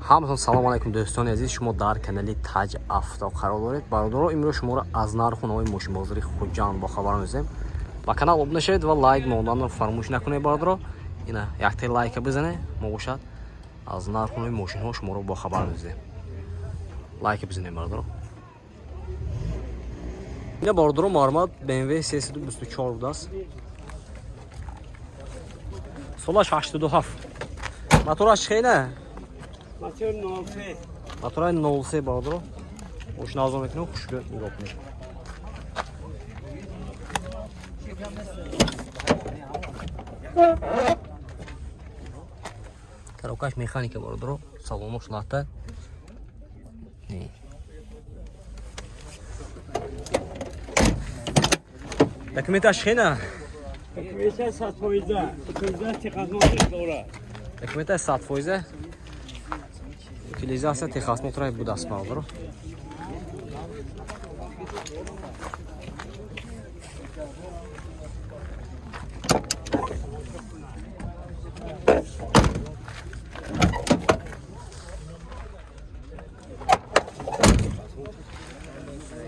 Ҳаматон салом алайкум, дӯстони азиз. Шумо дар канали Таҷ Авто қарор доред. Бародаро, имрӯз шуморо аз нарху навои мошинбозори Хуҷанд бохабар мезем. Ба канал обуна шавед ва лайк монданро фаромӯш накунед, бародаро. Ина яктаи лайка бизане, мо бошад аз нарху навои мошинҳо шуморо бохабар мезем. Лайка бизанед, бародаро. Ина, бародаро, мармат BMW 324 будааст. Солаш 87. Мотораш хеле? Мотор 03. Мотораи 03, бародаро. Мошина азон мекунем, хушрӯ нигоҳ кунед. Коробкаш механика, бародаро, салонош лата. Документаш хена? Документаш 100%. Утилизация техосмотр дорад. Документаш 100%. Утилизация техосмотра будааст, бародаро.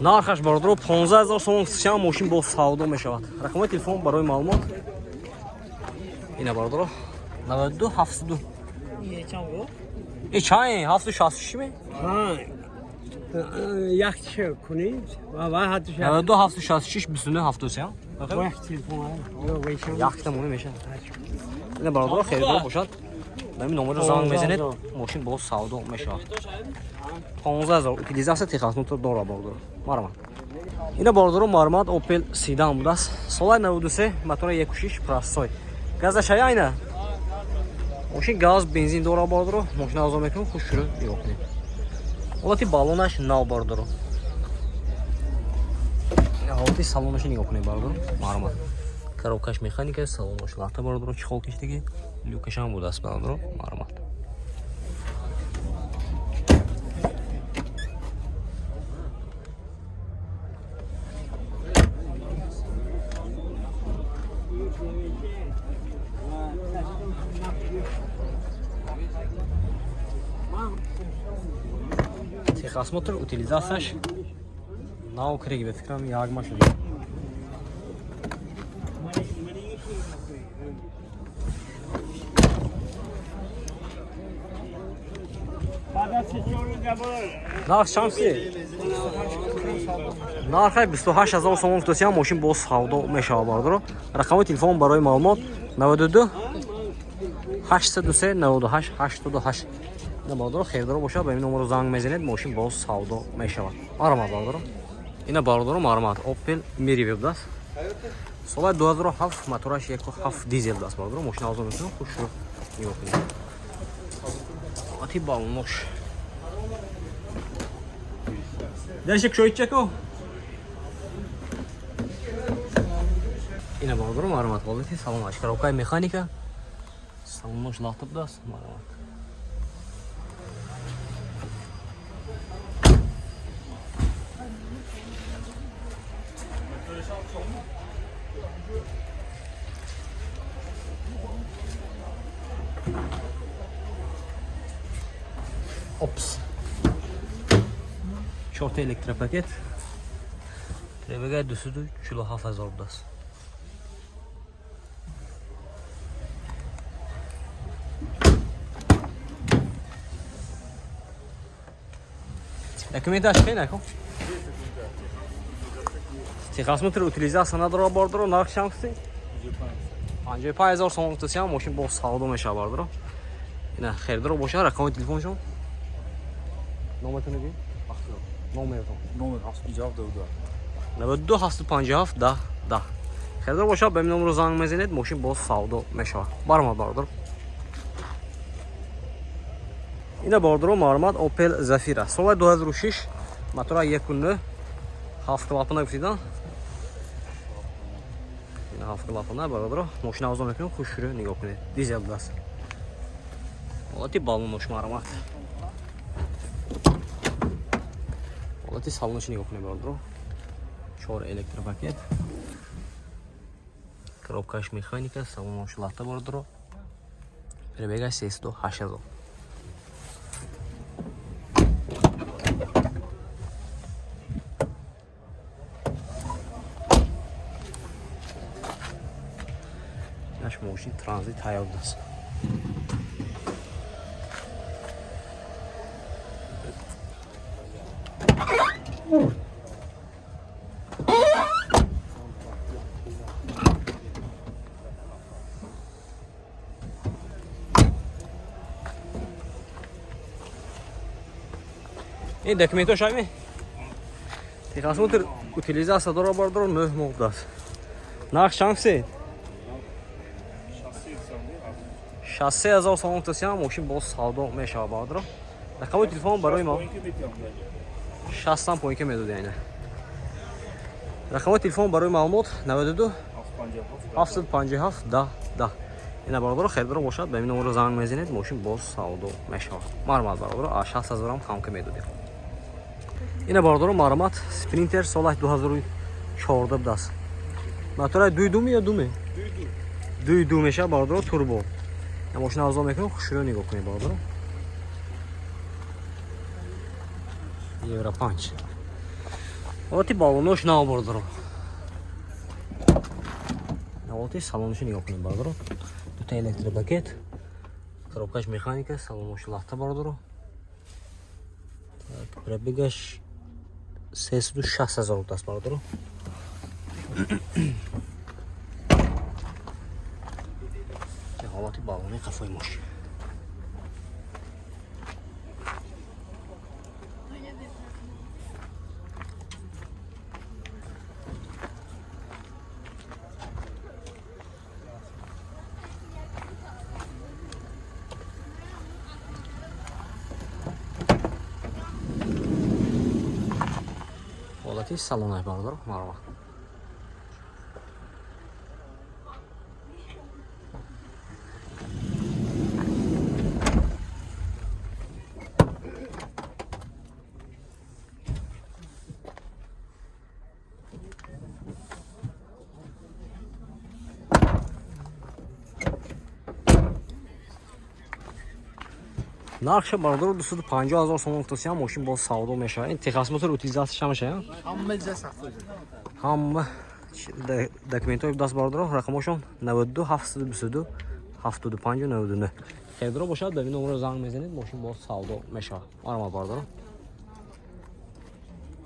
Нархаш, бародаро, 15 000 сомон шам мошин бо савдо мешавад. Рақамҳои телефон барои маълумот ина, бародаро, 92 72. И чанд? 766 ми? Ҳа. Як чӣ кунед ва ҳадди 92 766 29 73. Як телефон. Якта монӣ мешавад. Ина, бародаро, хеле бошад. Ба ин номерро занг мезанед, мошин бо савдо мешавад. 15 000 утилизация техосмотр дора, бародаро. Мармат. Ина, бародаро, мармат Opel Sedan будааст. Солаи 93, мотора 1.6 простой. Газаш айна? Мошин газ, бензин дора, бародаро. Мошина азон мекунем, хушрӯ нигоҳ кунед. Ҳолати баллонаш нав, бародаро. Ина ҳолати салонашо нигоҳ кунед, бародаро. Мармат. Коробкаш механика, салонаш лата, бародаро, чехол киштаги, люкашам будааст, бародаро. Мармат. Техосмотр, утилизацияш нав киреги, ба фикрам, як ма шуд. Баъд аз 3 рӯз ябор. Нарх чанд си? Нархай 28 000 сомон футосиям, мошин бо савдо мешавад, бародаро. Рақами телефон барои маълумот 92 803 98 88. Ина, бародаро, хелдоро бошад, ба ин номеро занг мезанед, мошин боз савдо мешавад. Марҳамат, бародаро. Ина, бародаро, марҳамат Opel Meriva будааст. Солаи 2007, мотораш 1.7 дизел будааст, бародаро. Мошина азон мекунем, хушрӯ нигоҳ кунед. Ати балонош. Дальше кушоидчако. Ина, бародаро, марҳамат, ҳолати салонаш. Коробкаи механика. Салонош лата будааст, марҳамат. Опс. Чорта электропакет. Требега 247 000 будааст. Документаш хеле ко? Техосмотр, утилизация надора, бародаро, нарх чанд си? 55 000 сомон футосиям, мошин бо савдо мешавад, бародаро. Ина хелдоро бошад, рақами телефоншон. Номатон бигӯед? Номертон. Номер 77 22. 92 757 10 10. Хелдор бошад, ба ин номеро занг мезанед, мошин боз савдо мешавад. Баромад, бародар. Ина, бародаро, мармат Opel Zafira. Соли 2006, мотора 1.9, ҳафт клапана гуфтидан. Ина ҳафт клапана, бародаро. Мошина азон мекунем, хушрӯ нигоҳ кунед. Дизел будааст. Ҳолати баллонош, мармат. Ҳолати салонашо нигоҳ кунед, бародаро. Чор электропакет. Коробкаш механика, салонош лата, бародаро. Пробега 308 000. Мошин транзит тайёр будааст. Ин документош ами? Техосмотр утилизация дора бардор 9 моҳ будааст. Нарх чанд фисед? 63 ҳазор сомон тасиям мошин боз савдо мешавад бардоро. Рақами телефон барои мо 60 поинка медоди айна. Рақами телефон барои маълумот 92 757 10 10. Ина бародаро харидоро бошад ба ин номерро занг мезанед, мошин боз савдо мешавад. Марҳамат бародаро, а 60 ҳазорам камка медодем. Ина бародаро марҳамат, Спринтер соли 2014 будааст. Мотора 2.2 ё 2? 2.2 мешавад бародаро, турбо. Мошина авзо мекунем, хушрӯ нигоҳ кунед бародаро. Евро 5. Ҳолати баллонош нав бародаро. Ҳолати салонашо нигоҳ кунед бародаро. Дута электропакет, коробкаш механика, салонош лахта бародаро. Так, пробегаш 360 ҳазор будааст бародаро. Ҳолати баллони қафои мошин. Ҳолати салонаш бародаро, марҳамат. Нархша бародаро 250 ҳазор сомон гуфтасиям, мошин боз савдо мешавад. Ин техосмотр утилизатсия мешавад. Ҳама ҷа савдо. Ҳама документҳои даст бародаро, рақамошон 92 722 75 99. Харидоро бошад ба ин номерро занг мезанед, мошин боз савдо мешавад. Марҳамат бародаро.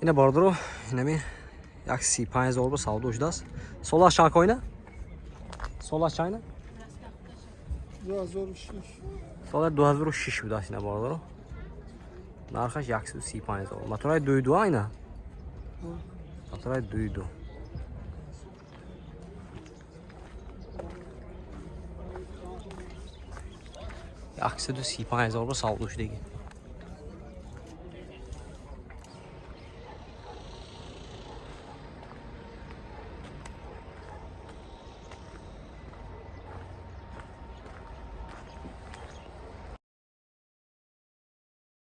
Ина бародаро, инами 135 ҳазор ба савдо шудааст. Солаш чанд коина? Солаш чанд? 2006. Соли 2006 будааст ина бародаро. Нархаш 135 ҳазор. Мотораи 2.2 айна? Мотораи 2.2. 135 ҳазор ба савдо шудаги.